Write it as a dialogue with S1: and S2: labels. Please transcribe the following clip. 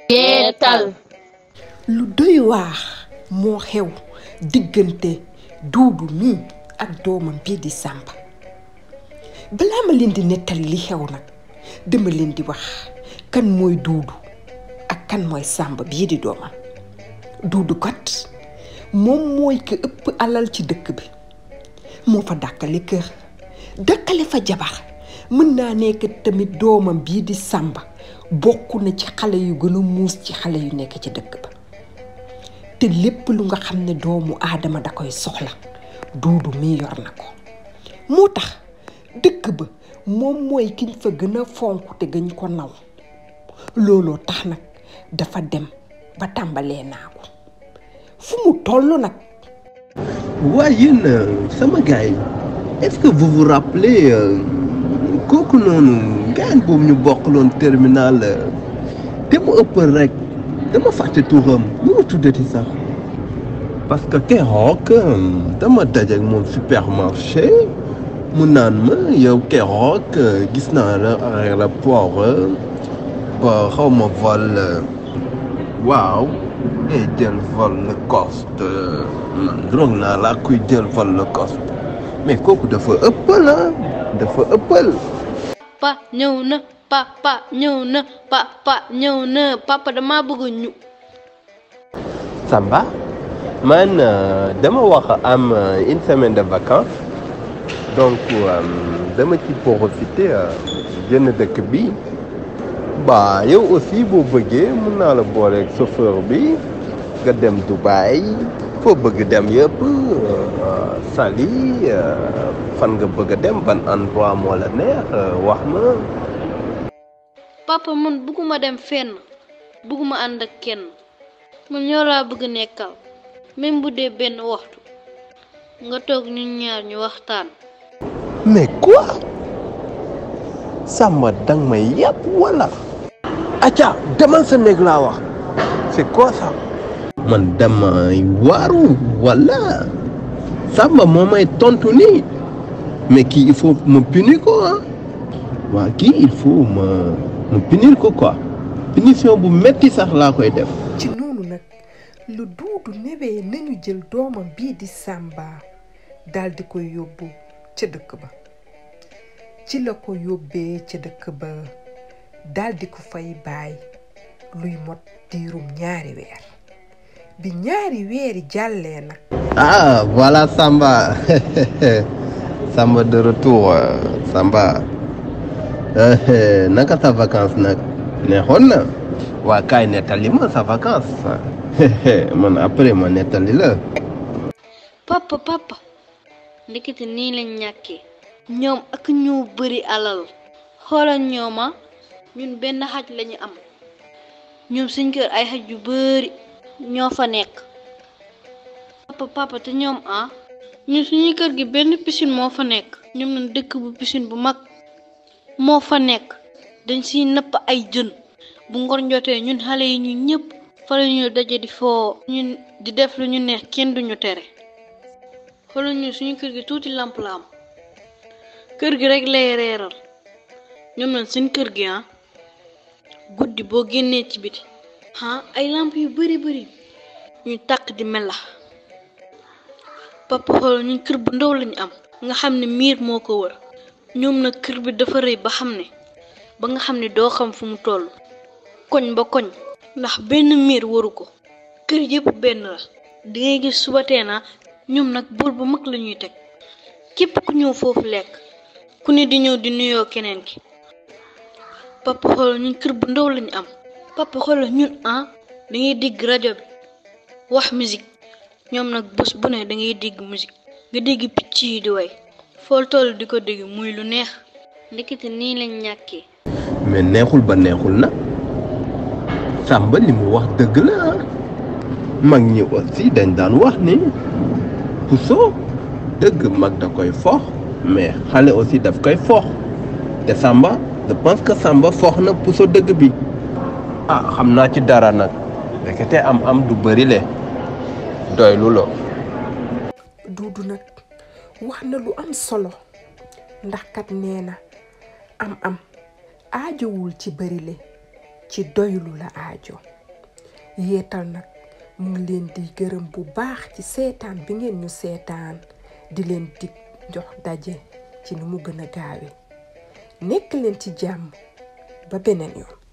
S1: geetal
S2: lu doy waar moo xew diggante Duudu mi ak doomam bii di Samba balaa ma leen di nettali li xew nag dama leen di wax kan mooy Duudu ak kan mooy Samba bii di doomam. Duudu kat moom mooy ki ëpp alal ci dëkk bi moo fa dàkkale kër dàkkale fa jabar mën naa nekk tamit doomam bii di Samba bokk na ci xale yu gën a muus ci xale yu nekk ci dëkk ba te lépp lu nga xam ne doomu aadama da koy soxla Duudu mi yor na ko moo tax dëkk ba moom mooy kiñ fa gën a fonk te gën ko naw looloo tax nag dafa dem ba tàmbalee naa ko fu mu toll nag.
S3: waa yéen sama gars yi est-ce que vous vous rappelez kooku noonu gaan boobu ñu bokkaloon terminal te mu ëppal rek dama fàtte turam nu mu tuddati sax parce que keroog dama dajeek moom supermarché mu naan ma yow keroog gis naa la aéroport ba xaw ma vol waaw ngay jël vol Lacoste man droog naa laa kuy jël vol Lacoste mais kooku dafa ëppal dafa ëppal.
S1: papa ñëw na papa ñëw na papa ñëw na papa dama bëgg ñu.
S3: Samba man dama wax am une semaine de vacances donc dama ci profiter génn dëkk bi ba yow aussi boo bëggee mën naa la booleeg chauffeur bi nga dem Dubaï foo bëgg dem yëpp Saly fan nga bëgg a dem ban endroit moo la neex wax ma.
S1: papa man bëgguma dem fenn bëgguma ànd ak kenn man ñoo laa bëgg nekkal même bu dee benn waxtu nga toog ñun ñaar ñu waxtaan.
S3: mais quoi Samba dang may yàpp wala. acca demal sa néeg laa wax c'est quoi ça. man damay waaru wala Samba moo may tontu nii mais kii il faut me punir ko ah waa kii il faut me punir ko quoi punition bu metti sax laa koy def.
S2: ci noonu nag lu Duudu newee nañu jël doomam bii di Samba daal di koy yóbbu ca dëkk ba ci la ko yóbbee ca dëkk ba daal di ko fay baay luy mot diirum ñaari weer bi ñaari weeri jàllee nag.
S3: ah voilà Samba Samba de retour Samba naka sa vacance nag neexoon na waa kaay nettali ma sa vacance man après ma nettali la.
S1: papa ndekete nii lañ ñàkkee ñoom ak ñu bëri alal xoolal ñooma ñun benn xaj lañu am ñoom suñ kër ay xaj yu bëri ñoo fa nekk. papa te ñoom ñun suñuy kër gi benn piscine moo fa nekk ñoom nañ dëkk bu piscine bu mag moo fa nekk dañ siy nëpp ay jën bu ngor njotee ñun xale yi ñu ñëpp fa la ñu daje di foo ñun di def lu ñu neex kenn duñu tere. xoolal ñu suñu kër gi tuuti lamp la am kër gi rek lay reeral ñoom nañ seen kër gi guddi boo génnee ci biti ay lamp yu bari ñu tàkk di melax. papa xoolal ñun kër bu ndaw lañu am nga xam ne miir moo ko wër ñoom nag kër bi dafa rëy ba nga xam ne doo xam fu mu toll koñ ba koñ ndax benn miir waru ko kër yëpp benn la dangay gis suba teena ñoom nag bool bu mag la ñuy teg képp ku ñëw foofu lekk ku ne di ñëw di nuyoo keneen ki. papa xoolal ñun kër bu ndaw lañu am papa xoolal ñun dangay dégg rajo bi wax musique ñoom nag bés bu ne dangay dégg musique nga dégg picc yi di way fool toll di ko dégg muy lu neex ndekete nii lañ ñàkkee.
S3: mais neexul ba neexul na Samba li mu wax dëgg la mag ñi aussi dañ daan wax ni puso dëgg mag da koy fox mais xale aussi daf koy fox te Samba je pense que Samba fox na puso dëgg bi xam naa ci dara nag ndekete am du bëri le doylu la.
S2: Duudu nag wax na lu am solo ndax kat nee na am aajowul ci bërile ci doylu la aajo. Yeetal nag mu ngi leen di gërëm bu baax ci seetaan bi ngeen ñu seetaan, di leen dig jox daje ci nu mu gën a gaawe. Nekk leen ci jàmm ba beneen yoon.